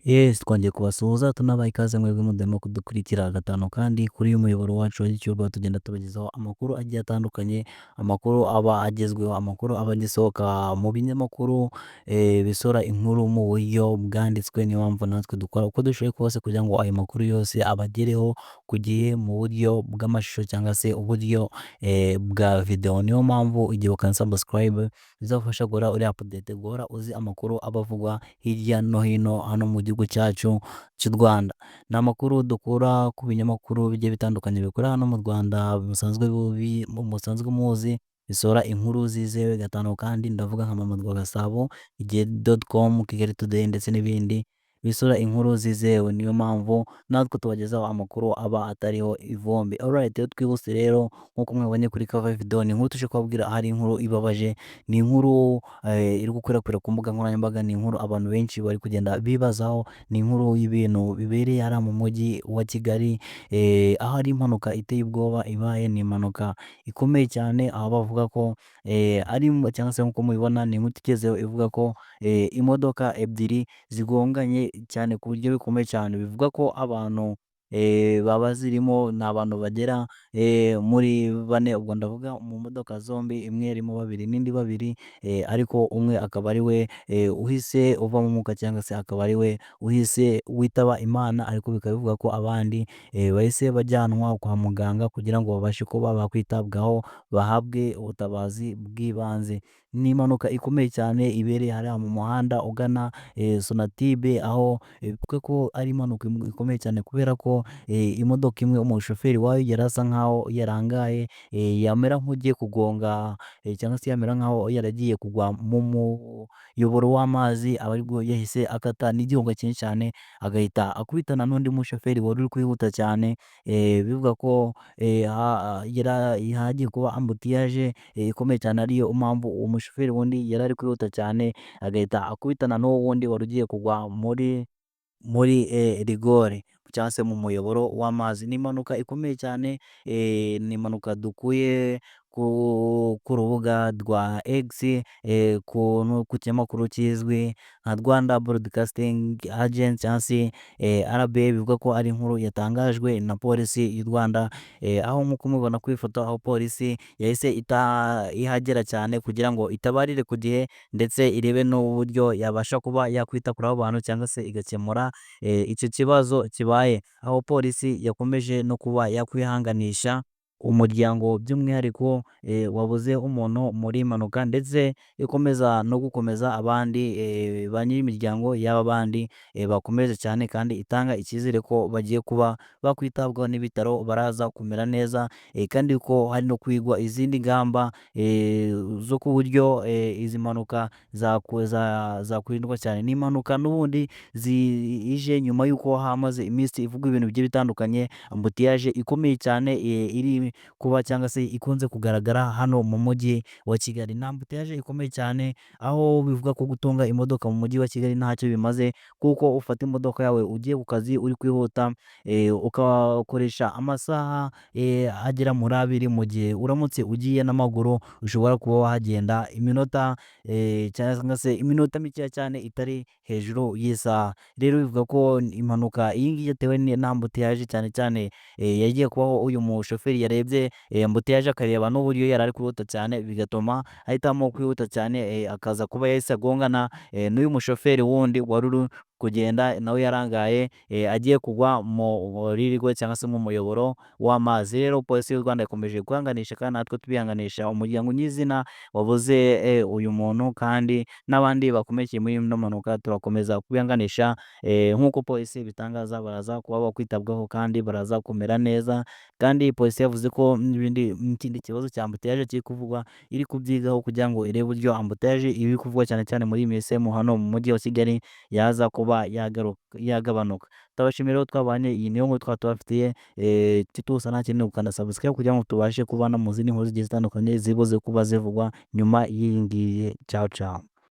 Yes, twongeye kubasuhuza tunabaha ikaze mwebwe mudahwema kudukurikira gatanu kandi kuri uyu muyoboro wacu wa YouTube tugenda tubagezaho amakuru agiye atandukanye, amakuru aba agezweho, amakuru aba agisohoka mu binyamakuru bisohora inkuru mu buryo bwanditswe. Niyo mpamvu natwe dukora uko dushoboye kose kugira ngo ayo makuru yose abagereho ku gihe mu buryo bw'amashusho cyangwa se uburyo bwa video. Niyo mpamvu igihe ukanda subscribe bizagufasha guhora uri update, guhora uzi amakuru aba avugwa hirya no hino hano mu gihugu cyacu cy'u Rwanda. Ni amakuru dukura ku binyamakuru bigiye bitandukanye bikorera hano mu Rwanda musanzwe muzi bisohora inkuru zizewe gatanu kandi, ndavuga nka Mama Rwagasabo, igihe.com, Kigali Today ndetse n'ibindi bisohora inkuru zizewe. Niyo mpamvu natwe tubagezaho amakuru aba atariho ivumbi. Alright, rero twihuse rero nk'uko mwabonye kuri cover video, ni inkuru tuje kubabwira ahari inkuru ibabaje, ni inkuru iri gukwirakwira ku mbuga nkoranyambaga, ni inkuru abantu benshi bari kugenda bibazaho, ni inkuru y'ibintu bibereye hariya mu mujyi wa Kigali, aho ari impanuka iteye ubwoba ibaye. Ni impanuka ikomeye cyane aho bavuga ko ari cyangwa se nk'uko mubibona ni inkuru itugezeho ivuga ko imodoka ebyiri zigonganye cyane ku buryo bikomeye cyane. Bivuga ko abantu baba zirimo ni abantu bagera muri bane, ubwo ndavuga mu modoka zombi, imwe irimo babiri n'indi babiri, ariko umwe akaba ari we uhise uvamo umwuka cyangwa se akaba ari we uhise witaba Imana, ariko bikaba bivuga ko abandi bahise bajyanwa kwa muganga kugira ngo babashe kuba bakwitabwaho bahabwe ubutabazi bw'ibanze. Ni impanuka ikomeye cyane ibereye hariya mu muhanda ugana Sonatube, aho bivuga ko ari impanuka ikomeye cyane kubera ko imodoka imwe umushoferi wayo yari asa nkaho yarangaye, yamera nk'ugiye kugonga cyangwa se yamera nkaho yaragiye kugwa mu muyoboro w'amazi, aba aribwo yahise akata n'igihombo cyinshi cyane agahita akubitana n'undi mushoferi wari uri kwihuta cyane. Bivuga ko hagiye kuba embouteillage ikomeye cyane, ariyo mpamvu uwo mushoferi wundi yari ari kwihuta cyane agahita akubitana n'uwo wundi wari ugiye kugwa muri rigole cyangwa se mu muyoboro w'amazi. Ni impanuka ikomeye cyane, ni impanuka dukuye ku rubuga rwa X, ku kinyamakuru kizwi nka Rwanda Broadcasting Agency cyangwa se RBA. Bivuga ko ari inkuru yatangajwe na polisi y'u Rwanda, aho nk'uko mubibona ku ifoto aho polisi yahise ihagera cyane kugira ngo itabarire ku gihe ndetse irebe n'uburyo yabasha kuba yakwita kuri abo bantu cyangwa se igakemura icyo kibazo kibaye, aho polisi yakomeje no kuba yakwihanganisha umuryango by'umwihariko wabuze umuntu muri iyi mpanuka, ndetse ikomeza no gukomeza abandi ba nyir'imiryango y'aba bandi bakomeje cyane, kandi itanga icyizere ko bagiye kuba bakwitabwaho n'ibitaro baraza kumera neza, kandi ko hari no kwigwa izindi ngamba zo ku buryo izi mpanuka zakwirindwa cyane. Ni impanuka n'ubundi zije nyuma y'uko hamaze iminsi ivugwa ibintu bigiye bitandukanye, embouteillage ikomeye cyane iri kuba cyangwa se ikunze kugaragara hano mu mujyi wa Kigali. Ni embouteillage ikomeye cyane aho bivuga ko gutunga imodoka mu mujyi wa Kigali ntacyo bimaze, kuko ufata imodoka yawe ugiye ku kazi uri kwihuta ukakoresha amasaha agera muri abiri, mu gihe uramutse ugiye n'amaguru ushobora kuba wahagenda iminota cyangwa se iminota mikeya cyane itari hejuru y'isaha. Rero bivuga ko impanuka iyi ngiyi yatewe na embouteillage cyane cyane yagiye kubaho uyu mushoferi yarebye embouteillage akareba n'uburyo yari ari kwihuta cyane, bigatuma ahitamo kwihuta cyane akaza kuba yahise agongana n'uyu mushoferi wundi wari uri kugenda nawe yarangaye agiye kugwa muri rigole cyangwa se mu muyoboro w'amazi. Rero polisi y'u Rwanda ikomeje kwihanganisha kandi natwe tubihanganisha umuryango nyizina wabuze uyu muntu, kandi n'abandi bakomerekeye muri ino mpanuka turakomeza kubihanganisha. Nk'uko polisi ibitangaza baraza kuba bakwitabwaho kandi baraza kumera neza, kandi polisi yavuze ko n'ibindi n'ikindi kibazo cya embouteillage kiri kuvugwa iri kubyigaho kugira ngo irebe uburyo embouteillage iri kuvugwa cyane cyane muri iyi minsi hano mu mujyi wa Kigali yaza kuba yagabanuka. Turabashimira rero twabanye, iyi niyo nkuru twaba tubafitiye. Icyo nta kindi ni ugukanda subscribe kugira ngo tubashe kubana mu zindi nkuru zigiye zitandukanye zibuze kuba zivugwa nyuma y'iyi ngiyi. Ciao ciao.